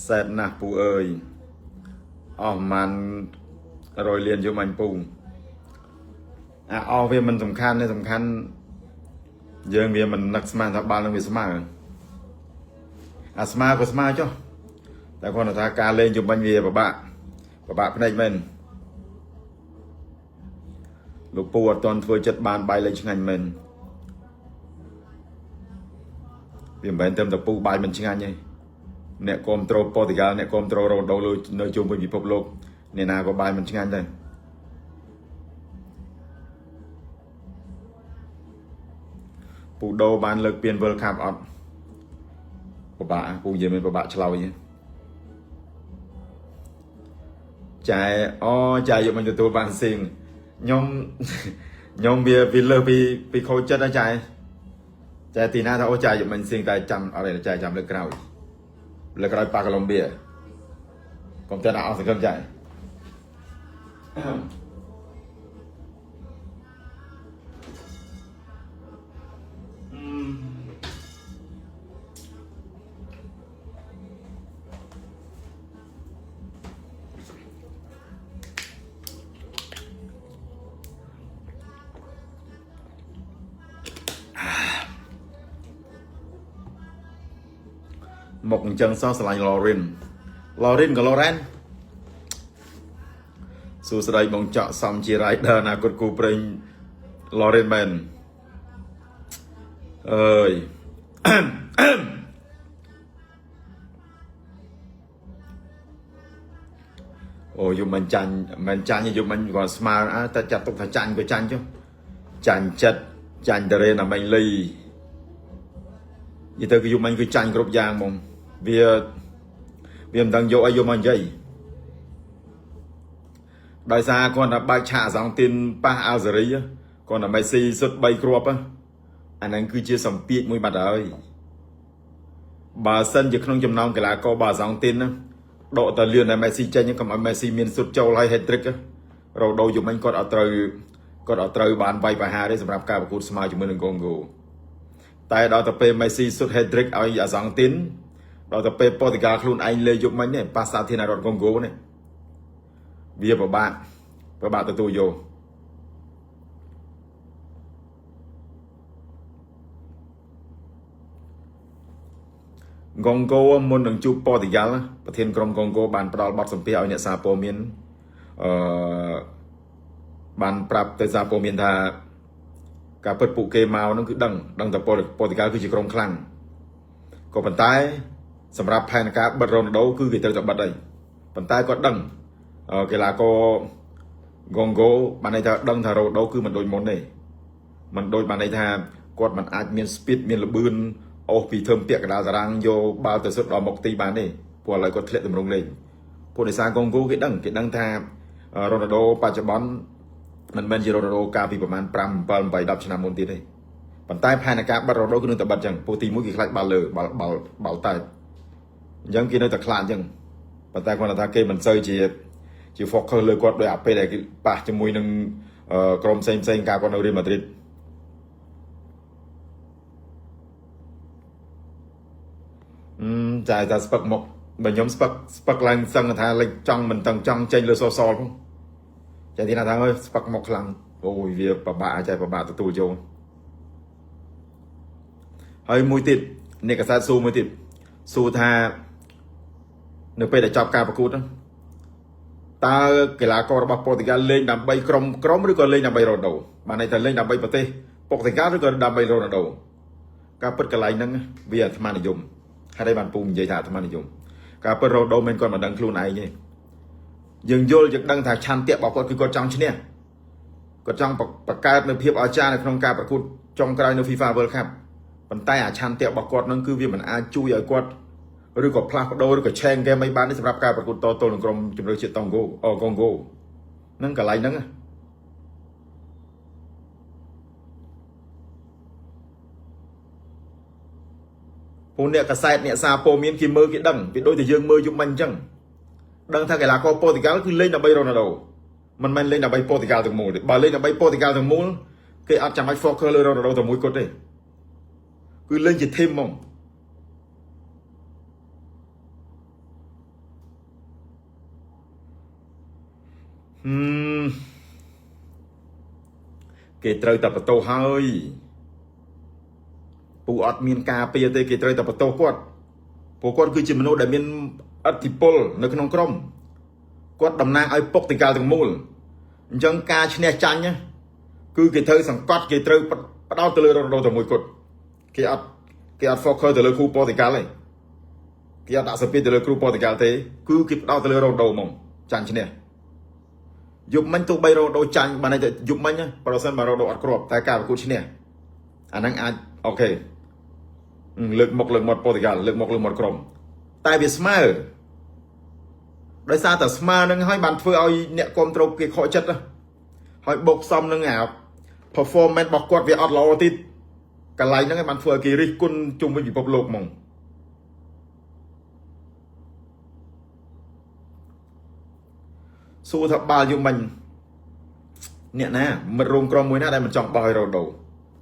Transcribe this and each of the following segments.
សែតណាស់ពូអើយអស់ប្រហែល100លានយកមាញ់ពូអាអស់វាមិនសំខាន់ទេសំខាន់យើងវាមិននឹកស្មានថាបាល់នឹងវាស្មើអាស្មើក៏ស្មើចុះតែគាត់ថាការលេងជំនាញវាពិបាកពិបាកភ្នែកមែនលោកពូអត់តន់ធ្វើចិត្តបានបាយលេងឆ្ងាញ់មែនវាមិនមែនត្រឹមតែពូបាយមិនឆ្ងាញ់ទេអ្នកគ្រប់ត្រូលប៉ូទុយហ្គាល់អ្នកគ្រប់ត្រូលរ៉ូណាល់ដូនៅជុំវិញពិភពលោកអ្នកណាក៏បាយមិនឆ្ងាញ់ដែរពូដូបានលើកពាន World Cup អត់ពិបាកពូនិយាយមិនពិបាកឆ្លោយចែអូចែយកមិនទទួលបានស៊ីងខ្ញុំខ្ញុំវាវាលើសពីពីខូចចិត្តណាចែចែទីណាថាអូចែយកមិនស៊ីងតែចាំអត់ទេចែចាំលើកក្រោយលើកក្រោយប៉ាកូឡុំបៀកុំតែអស់សង្ឃឹមចែ មកអញ្ចឹងសោះស្រឡាញ់ Lauren Lauren ក៏ Lauren សួស្តីបងចောက်សំជា rider អនាគតគូប្រេង Lauren មែនអើយអូយមិនចាញ់មិនចាញ់យមិនគាត់ស្មើអើតែចាត់ទុកថាចាញ់ក៏ចាញ់ចុះចាញ់ចិត្តចាញ់តរេនអាមេងលីនិយាយទៅគឺយមិនគឺចាញ់គ្រប់យ៉ាងហ្មងវាវាមិនដឹងយកអីយកមកនិយាយដោយសារគាត់តែបើកឆាកអាសង់ទីនប៉ះអាល់សេរីគាត់តែមេស៊ីសុទ្ធ3គ្រាប់អាហ្នឹងគឺជាសម្ពាធមួយបាត់ហើយបើសិនជាក្នុងចំណោមកីឡាករបាអាសង់ទីនណាដកតែលឿនតែមេស៊ីចេញកុំឲ្យមេស៊ីមានសុទ្ធចូលហើយ hat trick រ៉ូដូយមិញគាត់អត់ត្រូវគាត់អត់ត្រូវបានវាយប្រហារទេសម្រាប់ការប្រកួតស្មើជាមួយនឹងកុងហ្គោតែដល់ទៅពេលមេស៊ីសុទ្ធ hat trick ឲ្យអាសង់ទីនដល់ទៅពេលប៉ូទុយហ្គាល់ខ្លួនឯងលេងយប់មិញនេះប៉ះសាធារណរដ្ឋកុងហ្គោនេះវាពិបាកពិបាកទទួលយកកុងហ្គោមុននឹងជួបប៉ូទុយហ្គាល់ប្រធានក្រុមកុងហ្គោបានផ្ដល់បទសម្ភាសន៍ឲ្យអ្នកសារព័ត៌មានអឺបានប្រាប់ទៅសារព័ត៌មានថាការពិតពួកគេមកនឹងគឺដឹងដឹងតែប៉ូទុយហ្គាល់គឺជាក្រុមខ្លាំងក៏ប៉ុន្តែសម្រាប់ផែនការបិទរ៉ូណាល់ដូគឺគេត្រូវតែបិទហើយប៉ុន្តែគាត់ដឹងកីឡាករកុងហ្គោបានន័យថាដឹងថារ៉ូដូគឺមិនដូចមុនទេមិនដូចបានន័យថាគាត់មិនអាចមាន speed មានល្បឿនអូសពីធ្វើពាក់កណ្ដាលតារាងយកបាល់ទៅសុទ្ធដល់មុខទីបានទេព្រោះឥឡូវគាត់ធ្លាក់ទម្រង់លេងព្រោះដោយសារកុងហ្គោគេដឹងគេដឹងថារ៉ូណាល់ដូបច្ចុប្បន្នមិនមែនជារ៉ូណាល់ដូកាលពីប្រហែល5 7 8 10ឆ្នាំមុនទៀតទេប៉ុន្តែផែនការបិទរ៉ូណាល់ដូគឺនៅតែបិទចឹងព្រោះទី1គេខ្លាចបាល់លើបាល់បាល់បាល់តែអញ្ចឹងគេនៅតែខ្លាចអញ្ចឹងប៉ុន្តែគាត់ថាគេមិនសូវជាជា focus លើគាត់ដោយអាពេលដែលគេប៉ះជាមួយនឹងក្រុមផ្សេងផ្សេងកាលគាត់នៅរៀលម៉ាឌ្រីតអឺចាតែស្ពឹកមកបើខ្ញុំស្ពឹកស្ពឹកឡើងសឹងថាលេចចង់មិនតឹងចង់ចេញលើសសលផងចាទីណាថាអើយស្ពឹកមកខ្លាំងអូយវាពិបាកចាពិបាកទទួលយកហើយមួយទៀតអ្នកកសែតសួរមួយទៀតសួរថានៅពេលដែលចប់ការប្រកួតហ្នឹងតើកីឡាកររបស់ប៉ូទុយហ្គាល់លេងដើម្បីក្រុមក្រុមឬក៏លេងដើម្បីរ៉ូណាល់ដូបានន័យថាលេងដើម្បីប្រទេសប៉ូទុយហ្គាល់ឬក៏ដើម្បីរ៉ូណាល់ដូការពិតកន្លែងហ្នឹងវាអាត្មានិយមហេតុអីបានពូនិយាយថាអាត្មានិយមការពិតរ៉ូណាល់ដូមិនគាត់មិនដឹងខ្លួនឯងទេយើងយល់យើងដឹងថាឆន្ទៈរបស់គាត់គឺគាត់ចង់ឈ្នះគាត់ចង់បង្កើតនៅភាពអស្ចារ្យនៅក្នុងការប្រកួតចុងក្រោយនៅ FIFA World Cup ប៉ុន្តែអាឆន្ទៈរបស់គាត់នឹងគឺវាមិនអាចជួយឲ្យគាត់ឬក៏ផ្លាស់ប្ដូរឬក៏ឆេងហ្គេមអីបានទេសម្រាប់ការប្រកួតតទល់នឹងក្រុមជម្រើសជាតិតង់ហ្គោអូកុងហ្គោហ្នឹងកន្លែងហ្នឹងពួកអ្នកកសែតអ្នកសារព័ត៌មានគេមើលគេដឹងវាដូចតែយើងមើលយប់មិញអញ្ចឹងដឹងថាកីឡាករប៉ូទុយហ្គាល់គឺលេងដើម្បីរ៉ូណាល់ដូមិនមែនលេងដើម្បីប៉ូទុយហ្គាល់ទាំងមូលទេបើលេងដើម្បីប៉ូទុយហ្គាល់ទាំងមូលគេអត់ចាំបាច់ focus លើរ៉ូណាល់ដូតែមួយគត់ទេគឺលេងជា team ហ្មង ហឹមគេត្រូវតែបន្ទោសហើយពូអត់មានការពារទេគេត្រូវតែបន្ទោសគាត់ព្រោះគាត់គឺជាមនុស្សដែលមានឥទ្ធិពលនៅក្នុងក្រុមគាត់តំណាងឲ្យពុកតិកាលទាំងមូលអញ្ចឹងការឈ្នះចាញ់ណាគឺគេត្រូវសង្កត់គេត្រូវផ្ដោតទៅលើរ៉ូណាល់ដូតែមួយគត់គេអត់ focus ទៅលើគ្រូប៉ូទុយហ្គាល់ទេគេអត់ដាក់សម្ពាធទៅលើគ្រូប៉ូទុយហ្គាល់ទេគឺគេផ្ដោតទៅលើរ៉ូណាល់ដូហ្មងចាញ់ឈ្នះយប់មិញទោះបីរ៉ូណាល់ដូចាញ់បានតែយប់មិញប្រសិនបើរ៉ូណាល់ដូអត់គ្រាប់តែការប្រកួតឈ្នះអាហ្នឹងអាច okay លើកមុខលើកមាត់ប៉ូទុយហ្គាល់លើកមុខលើកមាត់ក្រុមតែវាស្មើដោយសារតែស្មើនឹងហើយបានធ្វើឲ្យអ្នកគ្រប់គ្រងគេខកចិត្តហើយបូកផ្សំនឹងអា performance របស់គាត់វាអត់ល្អទៀតកន្លែងហ្នឹងឯងបានធ្វើឲ្យគេរិះគន់ជុំវិញពិភពលោកហ្មងសួរថាបាល់យំមិញអ្នកណាមិត្តរួមក្រុមមួយណាដែលមិនចង់បោះឲ្យរ៉ូដូ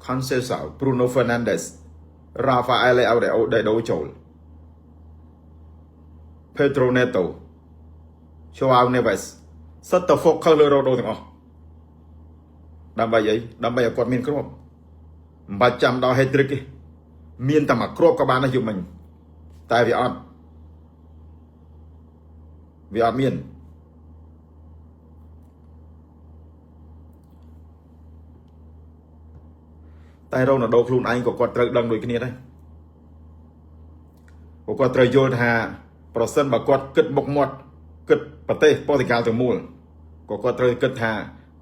Conceição, Bruno Fernandes, Rafael Leao ដែលដូរចូល Pedro Neto, Joao Neves សិតតែ focus លើរ៉ូដូទាំងអស់ដើម្បីអីដើម្បីឲ្យគាត់មានគ្រាប់មិនបាច់ចាំដល់ hat trick ទេមានតែមួយគ្រាប់ក៏បានដែរយប់មិញតែវាអត់មានតែរ៉ូណាល់ដូខ្លួនឯងក៏គាត់ត្រូវដឹងដូចគ្នាដែរព្រោះគាត់ត្រូវយល់ថាប្រសិនបើគាត់គិតមុខមាត់គិតប្រទេសប៉ូទុយហ្គាល់ទាំងមូលក៏គាត់ត្រូវគិតថា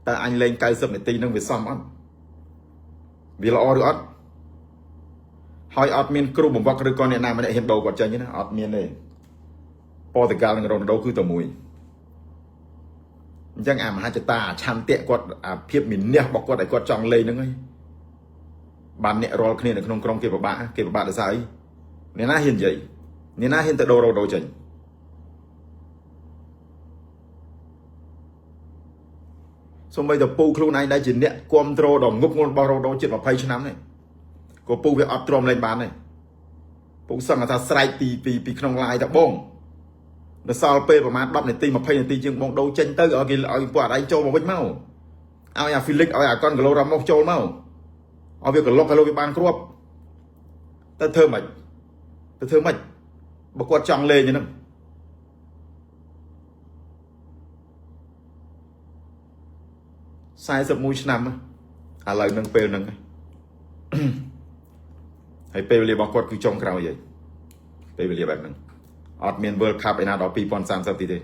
តើអញលេង90នាទីនឹងវាសមអត់វាល្អឬអត់ហើយអត់មានគ្រូបង្វឹកឬក៏អ្នកណាម្នាក់ហ៊ានដូរគាត់ចេញទេណាអត់មានទេប៉ូទុយហ្គាល់និងរ៉ូណាល់ដូគឺតែមួយអញ្ចឹងអាមហិច្ឆតាឆន្ទៈគាត់អាភាពមានះរបស់គាត់ឲ្យគាត់ចង់លេងហ្នឹងហើយបានអ្នករាល់គ្នានៅក្នុងក្រុមគេពិបាកគេពិបាកដោយសារអីអ្នកណាហ៊ាននិយាយអ្នកណាហ៊ានទៅដូររ៉ូដូចេញសូម្បីតែពូខ្លួនឯងដែលជាអ្នកគ្រប់គ្រងដ៏ងប់ងល់របស់រ៉ូដូជិត20ឆ្នាំនេះក៏ពូវាអត់ទ្រាំលេងបានដែរពូសឹងថាស្រែកពីក្នុង live ថាបងនៅសល់ពេលប្រហែល10នាទី20នាទីជាងបងដូរចេញទៅឲ្យគេឲ្យពួកអត់ឯងចូលមកវិញមកឲ្យអាហ្វីលិកឲ្យអាកុនកាឡូរ៉ាម៉ូសចូលមកឲ្យវាក្លុកឲ្យវាបានគ្រាប់ទៅធ្វើម៉េចទៅធ្វើម៉េចបើគាត់ចង់លេងហ្នឹង41ឆ្នាំឥឡូវនឹងពេលហ្នឹងហើយពេលវេលារបស់គាត់គឺចុងក្រោយហើយពេលវេលាបែបហ្នឹងអត់មាន World Cup ឯណាដល់2030ទីទេ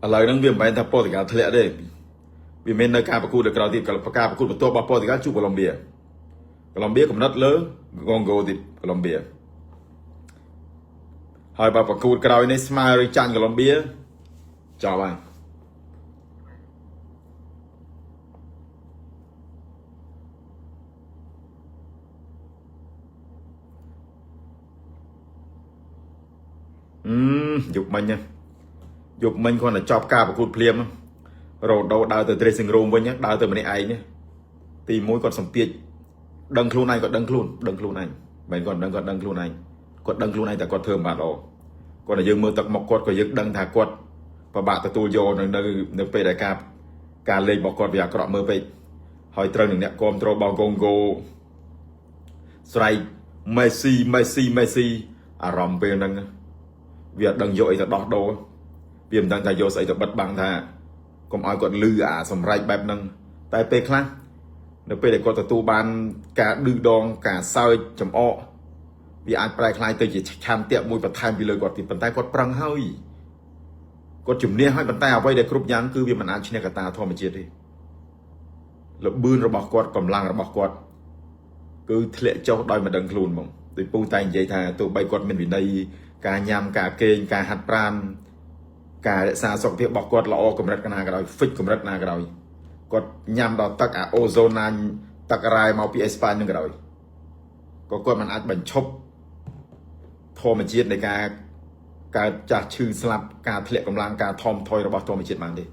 ឥឡូវហ្នឹងវាមិនមែនថាប៉ូទុយហ្គាល់ធ្លាក់ទេវាមាននៅការប្រកួតនៅក្រោយទៀតការប្រកួតបន្ទាប់របស់ប៉ូទុយហ្គាល់ជួបកូឡុំបៀកូឡុំបៀកំណត់លើកងហ្គោទៀតកូឡុំបៀហើយបើប្រកួតក្រោយនេះស្មើឬចាញ់កូឡុំបៀចប់ហើយអឺយប់មិញយប់មិញគាត់តែចប់ការប្រកួតភ្លាមរ៉ូដូដើរទៅ dressing room វិញដើរទៅម្នាក់ឯងទី1គាត់សម្ពាធដឹងខ្លួនឯងគាត់ដឹងខ្លួនដឹងខ្លួនឯងមិនគាត់ដឹងគាត់ដឹងខ្លួនឯងគាត់ដឹងខ្លួនឯងតែគាត់ធ្វើមិនបានល្អគាត់តែយើងមើលទឹកមុខគាត់ក៏យើងដឹងថាគាត់ពិបាកទទួលយកនៅពេលដែលការលេងរបស់គាត់វាអាក្រក់មើលពេកហើយត្រូវនឹងអ្នកគ្រប់គ្រងរបស់កុងហ្គោស្រែកមេស៊ីមេស៊ីមេស៊ីអារម្មណ៍ពេលហ្នឹងវាអត់ដឹងយកអីទៅដោះដូរវាមិនដឹងថាយកស្អីទៅបិទបាំងថាកុំឲ្យគាត់លឺអាសម្រែកបែបហ្នឹងតែពេលខ្លះនៅពេលដែលគាត់ទទួលបានការឌឺដងការសើចចំអកវាអាចប្រែក្លាយទៅជាឆន្ទៈមួយបន្ថែមពីលើគាត់ទៀតប៉ុន្តែគាត់ប្រឹងហើយគាត់ជំនះហើយប៉ុន្តែអ្វីដែលគ្រប់យ៉ាងគឺវាមិនអាចឈ្នះកត្តាធម្មជាតិទេលបឿនរបស់គាត់កម្លាំងរបស់គាត់គឺធ្លាក់ចុះដោយមិនដឹងខ្លួនហ្មងដោយពូតែនិយាយថាទោះបីគាត់មានវិន័យការញ៉ាំការគេងការហាត់ប្រាណការរក្សាសុខភាពរបស់គាត់ល្អកម្រិតណាក៏ដោយ fit កម្រិតណាក៏ដោយគាត់ញ៉ាំដល់ទឹកអាអូហ្សូណាញទឹករ៉ែមកពីអេស្ប៉ាញនឹងក៏ដោយក៏គាត់មិនអាចបញ្ឈប់ធម្មជាតិនៃការកើតចាស់ឈឺស្លាប់ការធ្លាក់កម្លាំងការថមថយរបស់ធម្មជាតិបានទេ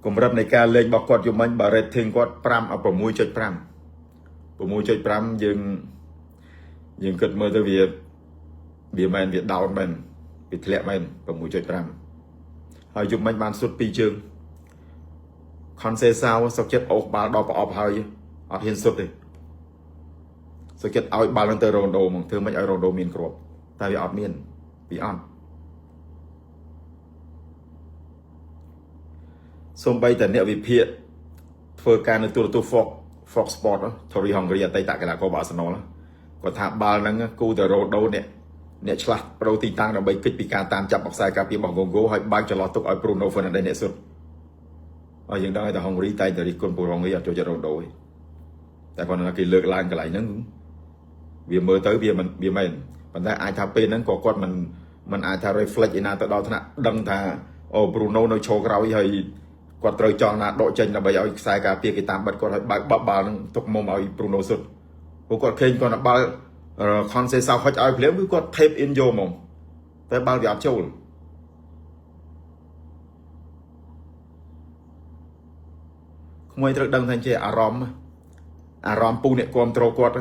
កម្រិតនៃការលេងរបស់គាត់យប់មិញបើ rating គាត់5 6.5 6.5យើងយើងគិតមើលទៅវាវាមែនវា down មែនវាធ្លាក់មែន6.5ហើយយប់មិញបានសុទ្ធពីរជើងខនសេសាវសុកចិត្តអូសបាល់ដល់ប្រអប់ហើយអត់ហ៊ានសុទ្ធទេសុកចិត្តឲ្យបាល់នឹងទៅរ៉ូណដូហ្មងធ្វើម៉េចឲ្យរ៉ូណដូមានគ្រាប់តែវាអត់មានវាអត់សំបីតែអ្នកវិភាគធ្វើការនៅទូរទស្សន៍ Fox Sport Thierry Henry អតីតកីឡាករបាសេឡូណាគាត់ថាបាល់ហ្នឹងគូតែរ៉ូដូអ្នកអ្នកឆ្លាស់ប្រូទីតាំងដើម្បីគេចពីការតាមចាប់បខ្សែការពាររបស់កុងហ្គោហើយបើកចន្លោះទុកឲ្យ Bruno Fernandes អ្នកសុទ្ធហើយយើងដឹងហើយថា Henry តែងតែរិះគន់ពូ Henry អត់ចូលចិត្តរ៉ូដូទេតែគាត់ថាគេលើកឡើងកន្លែងហ្នឹងវាមើលទៅវាមិនវាមែនប៉ុន្តែអាចថាពេលហ្នឹងក៏គាត់មិនមិនអាចថា reflect ឯណាទៅដល់ថ្នាក់ដឹងថាអូ Bruno នៅឈរក្រោយហើយគាត់ត្រូវចង់ណាដកចេញដើម្បីឲ្យខ្សែការពារគេតាមបិទគាត់ឲ្យបើកបបាល់ហ្នឹងទុកមុំឲ្យ Bruno សុទ្ធព្រោះគាត់ឃើញគាត់បាល់ខនសេសៅហុចឲ្យភ្លាមគឺគាត់ tap in យកហ្មងតែបាល់វាអត់ចូលក្មួយត្រូវដឹងថាចេះអារម្មណ៍អារម្មណ៍ពូអ្នកគ្រប់គ្រងគាត់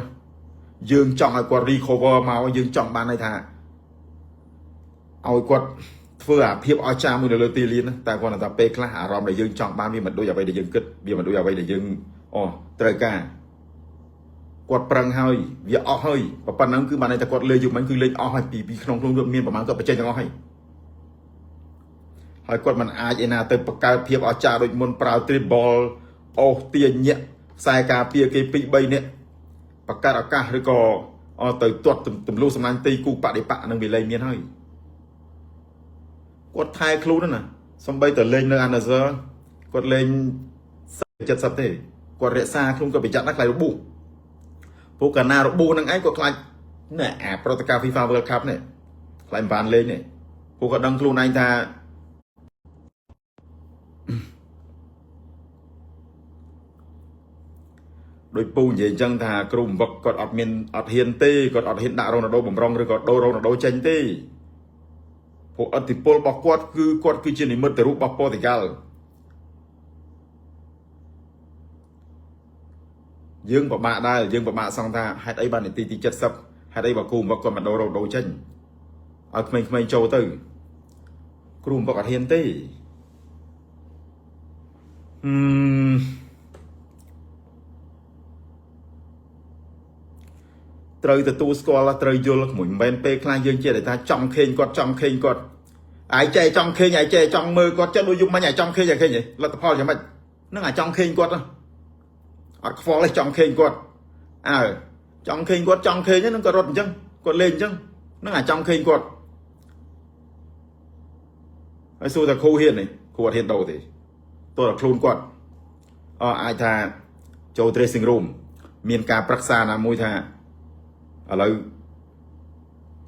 យើងចង់ឲ្យគាត់ recover មកយើងចង់បានន័យថាឲ្យគាត់ធ្វើអាភាពអស្ចារ្យមួយនៅលើទីលានតែគាត់ថាពេលខ្លះអារម្មណ៍ដែលយើងចង់បានវាមិនដូចអ្វីដែលយើងគិតវាមិនដូចអ្វីដែលយើងអូត្រូវការគាត់ប្រឹងហើយវាអស់ហើយប៉ុណ្ណឹងគឺបានន័យថាគាត់លេងយូរមិញគឺលេងអស់ហើយពីពីក្នុងខ្លួនមានប្រហែលគាត់បញ្ចេញទាំងអស់ហើយហើយគាត់មិនអាចឯណាទៅបង្កើតភាពអស្ចារ្យដូចមុនប្រើ dribble អូសទាញញាក់ខ្សែការពារគេ2 3នាក់បង្កើតឱកាសឬក៏ទៅទាត់ទម្លុះសំណាញ់ទីគូបដិបកនឹងវាលែងមានហើយគាត់ថែខ្លួនណាសំបីតែលេងនៅ Al-Nassr គាត់លេង70ទេគាត់រក្សាខ្លួនគាត់ប្រយ័ត្នណាស់ខ្លាចរបួសព្រោះកាលណារបួសនឹងឯងគាត់ខ្លាចណែអាប្រតិការ FIFA World Cup នេះខ្លាចមិនបានលេងនេះព្រោះគាត់ដឹងខ្លួនឯងថាដោយពូនិយាយអញ្ចឹងថាគ្រូមវឹកគាត់អត់មានអត់ហ៊ានទេគាត់អត់ហ៊ានដាក់រ៉ូណាល់ដូបំរុងឬក៏ដូររ៉ូណាល់ដូចេញទេព្រោះឥទ្ធិពលរបស់គាត់គឺគាត់គឺជានិមិត្តរូបរបស់ប៉ូទុយហ្គាល់យើងពិបាកដែរយើងពិបាកសងថាហេតុអីបាននាទីទី70ហេតុអីបើគ្រូមវឹកគាត់មិនដូររ៉ូដូចេញឲ្យក្មេងៗចូលទៅគ្រូមវឹកអត់ហ៊ានទេអឺត្រូវទទួលស្គាល់ត្រូវយល់ក្មួយមិនមែនពេលខ្លះយើងចេះតែថាចង់ឃើញគាត់ចង់ឃើញគាត់ឯងចេះចង់ឃើញឯងចេះចង់មើលគាត់ចេះដូចយប់មិញឯងចង់ឃើញឯងឃើញលទ្ធផលយ៉ាងម៉េចហ្នឹងអាចង់ឃើញគាត់អត់ខ្វល់ទេចង់ឃើញគាត់អើចង់ឃើញគាត់ចង់ឃើញហ្នឹងគាត់រត់អញ្ចឹងគាត់លេងអញ្ចឹងហ្នឹងអាចង់ឃើញគាត់ហើយសួរតែគ្រូហ៊ាននេះគ្រូអត់ហ៊ានដូរទេតើតែខ្លួនគាត់អអាចថាចូល dressing room មានការប្រឹក្សាណាមួយថាឥឡូវ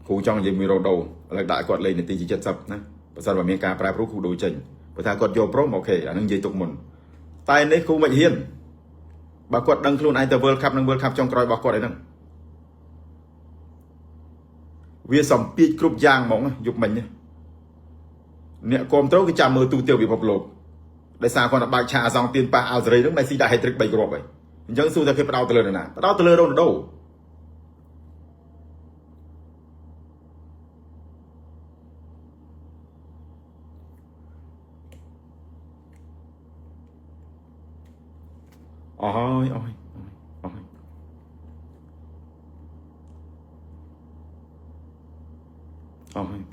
គ្រូចង់និយាយមួយរ៉ូដូឥឡូវដាក់គាត់លេងនាទី70ណាបើសិនបើមានការប្រែប្រួលគ្រូដូរចេញបើថាគាត់យកព្រម OK អានឹងនិយាយទុកមុនតែនេះគ្រូមិនហ៊ានបើគាត់ដឹងខ្លួនឯងទៅ World Cup និង World Cup ចុងក្រោយរបស់គាត់ឯហ្នឹងវាសំពីចគ្រប់យ៉ាងហ្មងយប់មិញអ្នកគ្រប់ត្រូលគឺចាំមើលទូទាំងពិភពលោកដោយសារគាត់បើកឆាកអាសង់ទៀនប៉ះអាល់សេរីហ្នឹងមេស៊ីដាក់ hat trick 3គ្រាប់ហើយអញ្ចឹងសួរតែគេផ្ដោតទៅលើនរណាផ្ដោតទៅលើរ៉ូណាល់ដូអស់ហើយអស់ហើយអស់ហើយអស់ហើយ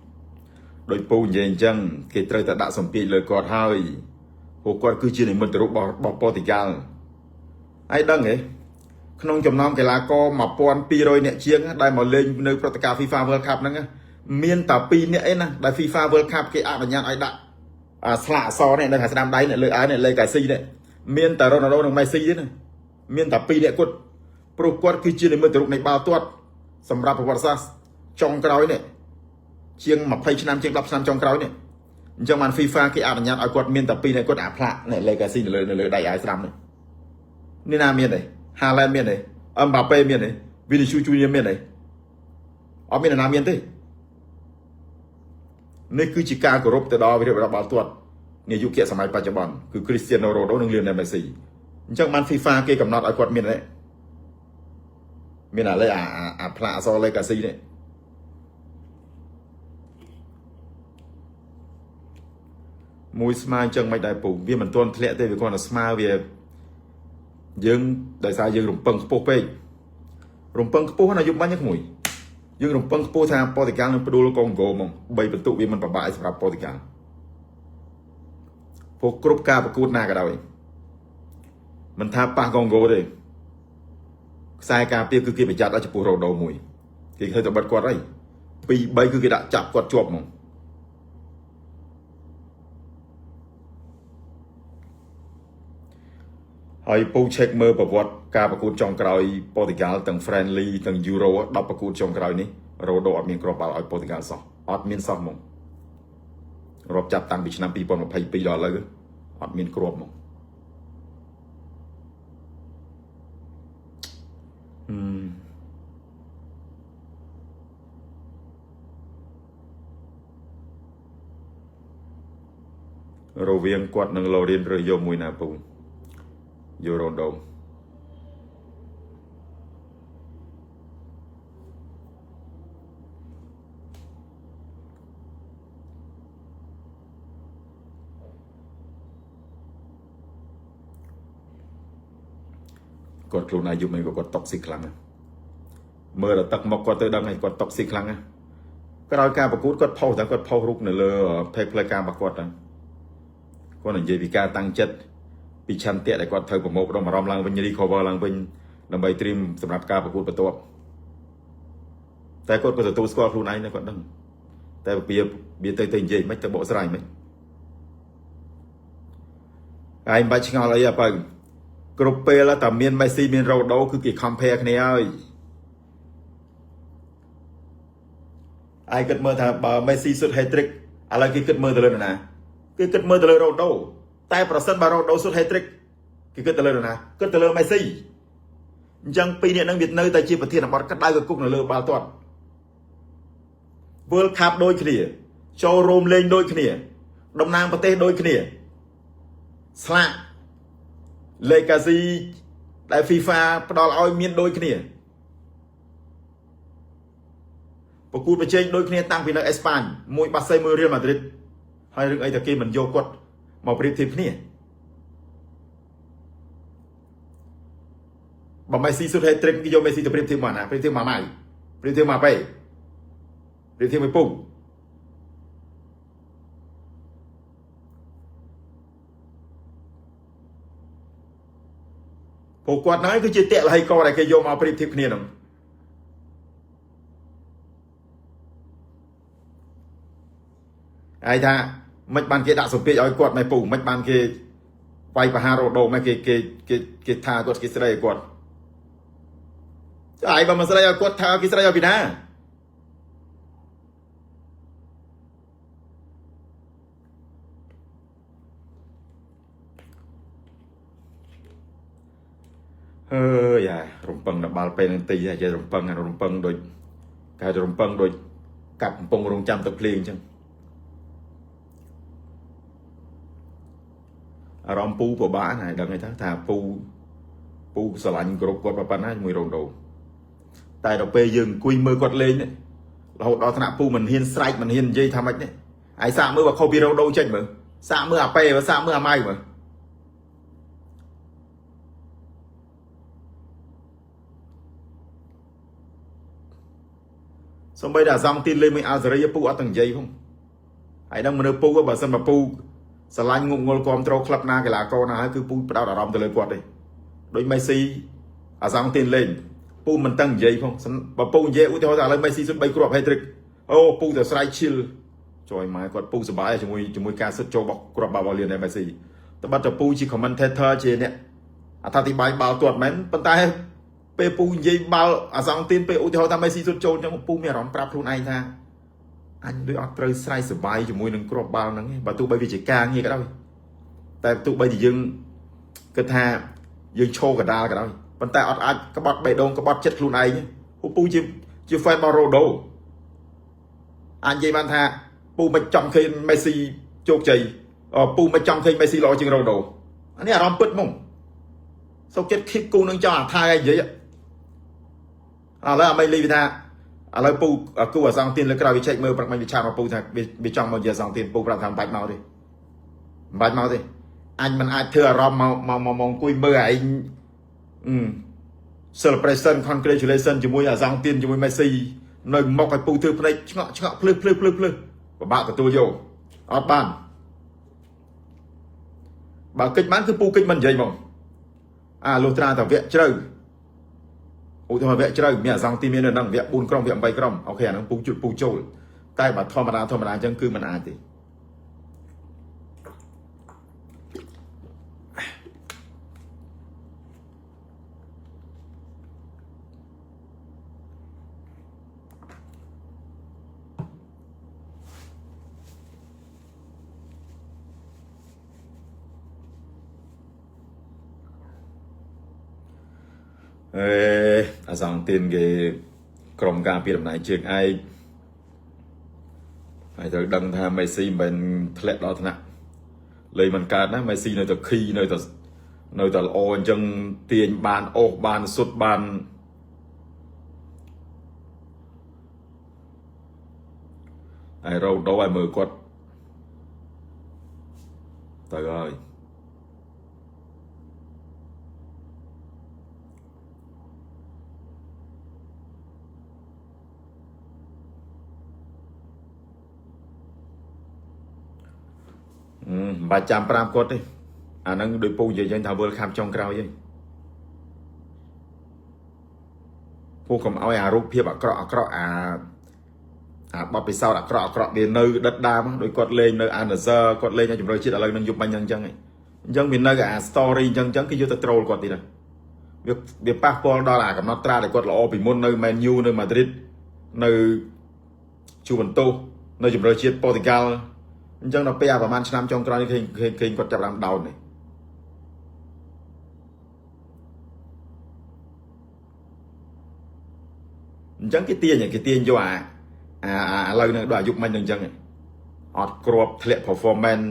ដោយពូនិយាយអញ្ចឹងគេត្រូវតែដាក់សម្ពាធលើគាត់ហើយព្រោះគាត់គឺជានិមិត្តរូបរបស់ប៉ូទុយហ្គាល់ហើយដឹងទេក្នុងចំណោមកីឡាករ1200នាក់ជាងដែលមកលេងនៅព្រឹត្តិការណ៍ FIFA World Cup ហ្នឹងមានតែ2នាក់ឯណាដែល FIFA World Cup គេអនុញ្ញាតឲ្យដាក់អាស្លាកអក្សរនេះនៅខាងស្ដាំដៃនេះលើអាវនេះលេខកាស៊ីនេះមានតែរ៉ូណាល់ដូនិងមេស៊ីទេណាមានតែ2នាក់គាត់ព្រោះគាត់គឺជានិមិត្តរូបនៃបាល់ទាត់សម្រាប់ប្រវត្តិសាស្ត្រចុងក្រោយនេះជាង20ឆ្នាំជាង10ឆ្នាំចុងក្រោយនេះអញ្ចឹងបាន FIFA គេអនុញ្ញាតឲ្យគាត់មានតែ2នាក់គាត់អាផ្លាកនេះ legacy នៅលើនៅលើដៃអាវស្ដាំនេះនេះណាមានទេ Haaland មានទេ Mbappe មានទេ Vinicius Junior មានទេអត់មាននរណាមានទេនេះគឺជាការគោរពទៅដល់វិរិយបាល់ទាត់ នាយុគសម័យបច្ចុប្បន្នគឺ Cristiano Ronaldo និង Lionel Messi អញ្ចឹងបាន FIFA គេកំណត់ឲ្យគាត់មាននេះមានអាលេអាអាផ្លាកអក្សរ legacy នេះមួយស្មើអញ្ចឹងមិនដែរពូវាមិនទាន់ធ្លាក់ទេវាគ្រាន់តែស្មើវាយើងដោយសារយើងរំពឹងខ្ពស់ពេករំពឹងខ្ពស់ណាយប់បាញ់ក្មួយយើងរំពឹងខ្ពស់ថាប៉ូទុយហ្គាល់នឹងផ្ដួលកុងហ្គោហ្មង3បន្ទុកវាមិនប្របាក់សម្រាប់ប៉ូទុយហ្គាល់ព្រោះគ្រប់ការប្រកួតណាក៏ដោយមិនថាប៉ះកុងហ្គោទេខ្សែការពារគឺគេប្រយ័ត្នឲ្យចំពោះរ៉ូដូមួយគេឃើញតែបិទគាត់ហើយ2 3គឺគេដាក់ចាប់គាត់ជាប់ហ្មងហើយពូឆែកមើលប្រវត្តិការប្រកួតចុងក្រោយប៉ូទុយហ្គាល់ទាំង friendly ទាំង Euro 10ប្រកួតចុងក្រោយនេះរ៉ូដូអត់មានគ្រាប់បាល់ឲ្យប៉ូទុយហ្គាល់សោះអត់មានសោះហ្មងរាប់ចាប់តាំងពីឆ្នាំ2022ដល់ឥឡូវអត់មានគ្រាប់ហ្មងហឹមរវាងគាត់និងឡូរៀនឬយកមួយណាពូយករ៉ូដូគាត់ខ្លួនអាយុមិនក៏គាត់ toxic ខ្លាំងណាស់មើលដល់ទឹកមកគាត់ទៅដឹងហើយគាត់ toxic ខ្លាំងណាស់ក្រោយការប្រកួតគាត់ផុសតែគាត់ផុសរូបនៅលើ page ផ្លូវការរបស់គាត់ហ្នឹងគាត់និយាយពីការតាំងចិត្តពីឆន្ទៈដែលគាត់ត្រូវប្រមូលផ្ដុំអារម្មណ៍ឡើងវិញ recover ឡើងវិញដើម្បីត្រៀមសម្រាប់ការប្រកួតបន្ទាប់តែគាត់ក៏ទទួលស្គាល់ខ្លួនឯងដែរគាត់ដឹងតែវាវាទៅទៅនិយាយមិនទៅបកស្រាយមិនឯងមិនបាច់ឆ្ងល់អីអាបើគ្រប់ពេលតែមានមេស៊ីមានរ៉ូដូគឺគេ compare គ្នាហើយឯងគិតមើលថាបើមេស៊ីសុទ្ធ hat trick ឥឡូវគេគិតមើលទៅលើនរណាគេគិតមើលទៅលើរ៉ូដូតែប្រសិនបើរ៉ូដូសុទ្ធ hat trick គេគិតទៅលើនរណាគិតទៅលើមេស៊ីអញ្ចឹងពីរនាក់ហ្នឹងវានៅតែជាប្រធានបទក្តៅកគុកនៅលើបាល់ទាត់ World Cup ដូចគ្នាចូលរួមលេងដូចគ្នាតំណាងប្រទេសដូចគ្នាស្លាក legacy ដែល FIFA ផ្ដល់ឲ្យមានដូចគ្នាប្រកួតប្រជែងដូចគ្នាតាំងពីនៅអេស្ប៉ាញមួយបាសេមួយរៀលម៉ាឌ្រីតហើយរឿងអីតែគេមិនយកគាត់មកប្រៀបធៀបគ្នាបើមេស៊ីសុទ្ធ hat trick គេយកមេស៊ីទៅប្រៀបធៀបមកណាប្រៀបធៀបមកម៉ៃប្រៀបធៀបមកប៉េប្រៀបធៀបមួយពុកពួកគាត់ហ្នឹងគឺជាតលហីកដែលគេយកមកប្រៀបធៀបគ្នាហ្នឹងហើយថាមិនបានគេដាក់សម្ពាធឲ្យគាត់ម៉ែពូមិនបានគេវាយប្រហាររ៉ូដូម៉ែគេគេគេគេថាគាត់គេស្ដីឲ្យគាត់ចៃបើមិនស្ដីឲ្យគាត់ថាគេស្ដីឲ្យពីណាអើយអារំពឹងដល់បាល់ពេលនឹងទីហើយចេះរំពឹងរំពឹងដូចគេរំពឹងដូចកាប់កំពង់រងចាំទឹកភ្លៀងអញ្ចឹងអារម្មណ៍ពូពិបាកណាស់ដឹងហើយថាពូពូស្រឡាញ់គ្រប់គាត់ប៉ុណ្ណាជាមួយរ៉ូណូតែដល់ពេលយើងអង្គុយមើលគាត់លេងនេះរហូតដល់ថ្នាក់ពូមិនហ៊ានស្រែកមិនហ៊ាននិយាយថាម៉េចនេះឯងសាកមើលបើខុសពីរ៉ូដូចេញមើលសាកមើលអាប៉េសាកមើលអាម៉ៅមើលសំបីតែអាសង់ទីនលេងមួយអាល់សេរីពូអត់ទាំងនិយាយផងហើយដឹងមនុស្សពូបើសិនបើពូស្រឡាញ់ងុកងល់គាំត្រូក្លឹបណាកីឡាករណាហើយគឺពូផ្ដោតអារម្មណ៍ទៅលើគាត់ទេដូចមេស៊ីអាសង់ទីនលេងពូមិនតាំងនិយាយផងបើពូនិយាយឧទាហរណ៍ថាឥឡូវមេស៊ីសុទ្ធ3គ្រាប់ hat trick អូពូទៅស្រែកឈិលចយម៉ែគាត់ពូសប្បាយជាមួយជាមួយការសុទ្ធចូលរបស់គ្រាប់បាល់របស់លៀនមេស៊ីតែបាត់តែពូជា commentator ជាអ្នកអត្ថាធិប្បាយបាល់ទាត់មែនប៉ុន្តែពេលពូនិយាយបាល់អាសង់ទីនពេលឧទាហរណ៍ថាមេស៊ីសុទ្ធចូលអញ្ចឹងពូមានអារម្មណ៍ប្រាប់ខ្លួនឯងថាអញដូចអត់ត្រូវស្រែកសប្បាយជាមួយនឹងគ្រាប់បាល់ហ្នឹងទេបើទោះបីវាជាការងារក៏ដោយតែទោះបីជាយើងគិតថាយើងឈរកដាលក៏ដោយប៉ុន្តែអត់អាចក្បត់បេះដូងក្បត់ចិត្តខ្លួនឯងពូជាជា fan របស់រ៉ូដូអាចនិយាយបានថាពូមិនចង់ឃើញមេស៊ីជោគជ័យ អពូមិនចង់ឃើញមេស៊ីល្អជាងរ៉ូដូអានេះអារម្មណ៍ពិតហ្មងសុកចិត្តខៀបគូនឹងចង់អាថាឲ្យនិយាយឥឡូវអាមេលីវាថាឥឡូវពូគូអាសងទៀនលើក្រោយវាឆែកមើលប្រាប់មិនវាឆាមកពូថាវាចង់មកនិយាយអាសងទៀនពូប្រាប់ថាមិនបាច់មកទេមិនបាច់មកទេអញមិនអាចធ្វើអារម្មណ៍មកមកមកអង្គុយមើលឯងអឺ celebration congratulation ជាមួយអាសងទៀនជាមួយមេស៊ីនៅមកឲ្យពូធ្វើភ្នែកឆ្ងក់ឆ្ងក់ភ្លឺភ្លឺភ្លឺភ្លឺពិបាកទទួលយកអត់បានបើកិច្ចបានគឺពូកិច្ចមិននិយាយហ្មងអាលុះត្រាតែវគ្គជ្រៅឧទាហរណ៍វគ្គជ្រៅមានអាសងទីមាននៅហ្នឹងវគ្គ4ក្រុមវគ្គ8ក្រុម OK អាហ្នឹងពូជុតពូចូលតែបើធម្មតាធម្មតាអញ្ចឹងគឺមិនអាចទេអេអាសងទៀនគេក្រុមការពីតំណែងជើងឯកហើយត្រូវដឹងថាមេស៊ីមិនមែនធ្លាក់ដល់ថ្នាក់លេងមិនកើតណាមេស៊ីនៅតែខីនៅតែនៅតែល្អអញ្ចឹងទាញបានអូសបានសុទ្ធបានហើយរ៉ូដូឲ្យមើលគាត់ទៅហើយមិនបាច់ចាំ5គាត់ទេអាហ្នឹងដោយពូនិយាយចឹងថា World Cup ចុងក្រោយឯងពូកុំឲ្យអារូបភាពអាក្រក់អាក្រក់អាអាបទពិសោធន៍អាក្រក់អាក្រក់វានៅដិតដើមដោយគាត់លេងនៅអាណាសឺគាត់លេងឲ្យជម្រើសជាតិឥឡូវនឹងយប់បាញ់ហ្នឹងចឹងឯងអញ្ចឹងវានៅអា story អញ្ចឹងអញ្ចឹងគេយកទៅ troll គាត់ទៀតណាវាវាប៉ះពាល់ដល់អាកំណត់ត្រាដែលគាត់ល្អពីមុននៅ Man U នៅ Madrid នៅ Juventus នៅជម្រើសជាតិប៉ូទុយហ្គាល់អញ្ចឹងដល់ពេលអាប្រហែលឆ្នាំចុងក្រោយនេះឃើញឃើញឃើញគាត់ចាប់ដើម down នេះអញ្ចឹងគេទាញគេទាញយកអាអាឥឡូវនឹងដល់អាយុមិញនឹងអញ្ចឹងអត់គ្របធ្លាក់ performance